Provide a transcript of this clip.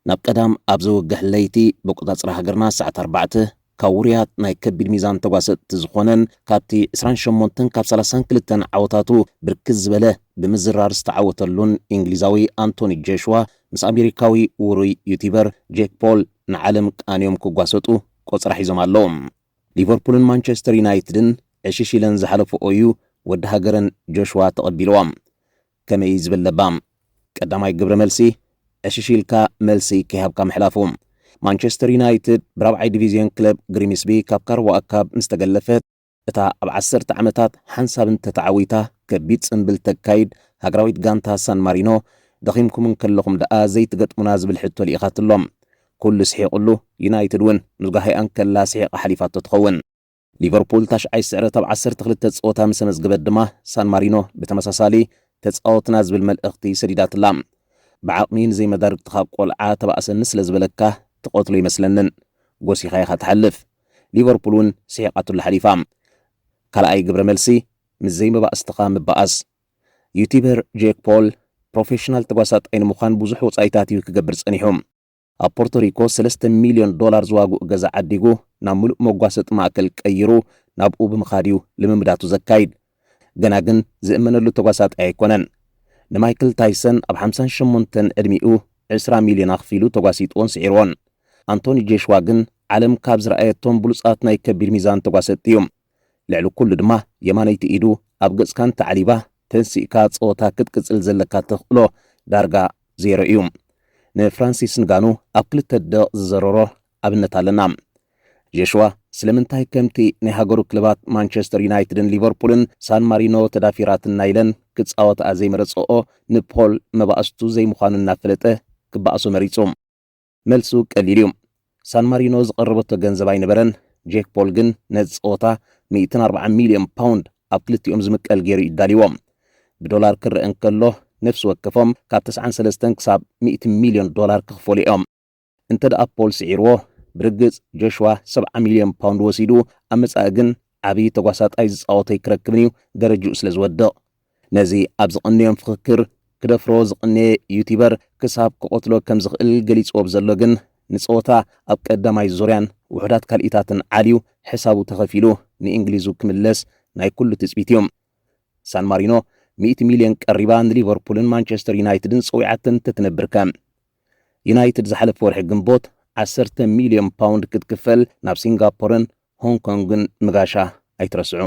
ናብ ቀዳም ኣብ ዘወግሕ ለይቲ ብቆጻጽራ ሃገርና ሰዓት ኣርባዕተ ካብ ውሩያት ናይ ከቢድ ሚዛን ተጓሰጥቲ ዝኾነን ካብቲ ዕስራን ሸሞንተን ካብ ሰላሳን ክልተን ዓወታቱ ብርክት ዝበለ ብምዝራር ዝተዓወተሉን እንግሊዛዊ ኣንቶኒ ጆሽዋ ምስ ኣሜሪካዊ ውሩይ ዩቲበር ጄክ ፖል ንዓለም ቃንዮም ክጓሰጡ ቆጽራ ሒዞም ኣለዉ። ሊቨርፑልን ማንቸስተር ዩናይትድን ዕሽሽ ኢለን ዝሓለፍኦ እዩ ወዲ ሃገረን ጆሽዋ ተቐቢልዋ። ከመይ ዝብል ለባም ቀዳማይ ግብረ መልሲ ዕሽሽ ኢልካ መልሲ ከይሃብካ ምሕላፉ። ማንቸስተር ዩናይትድ ብራብዓይ ዲቪዝዮን ክለብ ግሪምስቢ ካብ ካርዋ ኣካብ ምስ ተገለፈት እታ ኣብ ዓሰርተ ዓመታት ሓንሳብ እንተተዓዊታ ከቢድ ጽንብል ተካይድ ሃገራዊት ጋንታ ሳን ማሪኖ ደኺምኩም እንከለኹም ደኣ ዘይትገጥሙና ዝብል ሕቶ ልኢኻትሎም። ኩሉ ስሒቕሉ ዩናይትድ እውን ምስ ጋሂኣን ከላ ስሒቓ ሓሊፋቶ ትኸውን። ሊቨርፑል ታሽዓይ ስዕረት ኣብ ዓሰርተ ክልተ ጸወታ ምስ ኣመዝገበት ድማ ሳን ማሪኖ ብተመሳሳሊ ተጻወትና ዝብል መልእኽቲ ሰዲዳትላ። ብዓቕሚ ንዘይመዳርግትኻ ቆልዓ ተባእሰኒ ስለ ዝበለካ ትቐትሎ ይመስለንን ጎሲኻ ኢኻ ትሓልፍ። ሊቨርፑል እውን ስሒቓትሉ ሓሊፋ። ካልኣይ ግብረ መልሲ ምስ ዘይመባእስትኻ ምባኣስ። ዩቲበር ጄክ ፖል ፕሮፌሽናል ተጓሳጣይ ንምዃን ብዙሕ ወጻኢታት እዩ ክገብር ጸኒሑ። ኣብ ፖርቶሪኮ ሰለስተ ሚልዮን ዶላር ዝዋግኡ ገዛ ዓዲጉ ናብ ምሉእ መጓሰጢ ማእከል ቀይሩ ናብኡ ብምኻድ እዩ ልምምዳቱ ዘካይድ። ገና ግን ዝእመነሉ ተጓሳጣይ ኣይኮነን። ንማይክል ታይሰን ኣብ ሓምሳን ሸሞንተን ዕድሚኡ ዕስራ ሚልዮን ኣኽፊሉ ተጓሲጥዎን ስዒርዎን። ኣንቶኒ ጆሽዋ ግን ዓለም ካብ ዝረኣየቶም ብሉጻት ናይ ከቢድ ሚዛን ተጓሰጥቲ እዩ። ልዕሊ ኩሉ ድማ የማነይቲ ኢዱ ኣብ ገጽካ እንተዓሊባ ተንሲእካ ጸወታ ክትቅጽል ዘለካ ተኽእሎ ዳርጋ ዜሮ እዩ። ንፍራንሲስ ንጋኑ ኣብ ክልተ ደቕ ዝዘረሮ ኣብነት ኣለና። ጀሽዋ ስለምንታይ ከምቲ ናይ ሃገሩ ክለባት ማንቸስተር ዩናይትድን ሊቨርፑልን ሳን ማሪኖ ተዳፊራትና ኢለን ክጻወትኣ ዘይመረጽኦ ንፖል መባእስቱ ዘይምዃኑ እናፈለጠ ክበኣሶ መሪጹ። መልሱ ቀሊል እዩ። ሳን ማሪኖ ዝቐረበቶ ገንዘብ ኣይነበረን። ጄክ ፖል ግን ነዚ ጸወታ ሚእትን ኣርባዓን ሚልዮን ፓውንድ ኣብ ክልቲኦም ዝምቀል ገይሩ እዩ ኣዳልይዎ። ብዶላር ክረአ እንከሎ ነፍሲ ወከፎም ካብ ተስዓን ሰለስተን ክሳብ ሚእቲ ሚልዮን ዶላር ክኽፈሉ እዮም። እንተ ደኣ ፖል ስዒርዎ ብርግጽ ጆሽዋ ሰብዓ ሚልዮን ፓውንድ ወሲዱ ኣብ መጻኢ ግን ዓቢ ተጓሳጣይ ዝጻወቶ ኣይክረክብን እዩ ደረጅኡ ስለ ዝወድቕ። ነዚ ኣብ ዝቐነዮም ፍኽክር ክደፍሮ ዝቐነየ ዩቲበር ክሳብ ክቐትሎ ከም ዝኽእል ገሊጽዎ ብዘሎ ግን ንጸወታ ኣብ ቀዳማይ ዙርያን ውሑዳት ካልኢታትን ዓልዩ ሕሳቡ ተኸፊሉ ንእንግሊዙ ክምለስ ናይ ኩሉ ትጽቢት እዩ። ሳን ማሪኖ ሚእቲ ሚልዮን ቀሪባ ንሊቨርፑልን ማንቸስተር ዩናይትድን ጸዊዓተን እንተትነብርከ ዩናይትድ ዝሓለፈ ወርሒ ግንቦት ዓሰርተ ሚልዮን ፓውንድ ክትክፈል ናብ ሲንጋፖርን ሆንግ ኮንግን ምጋሻ ኣይትረስዑ።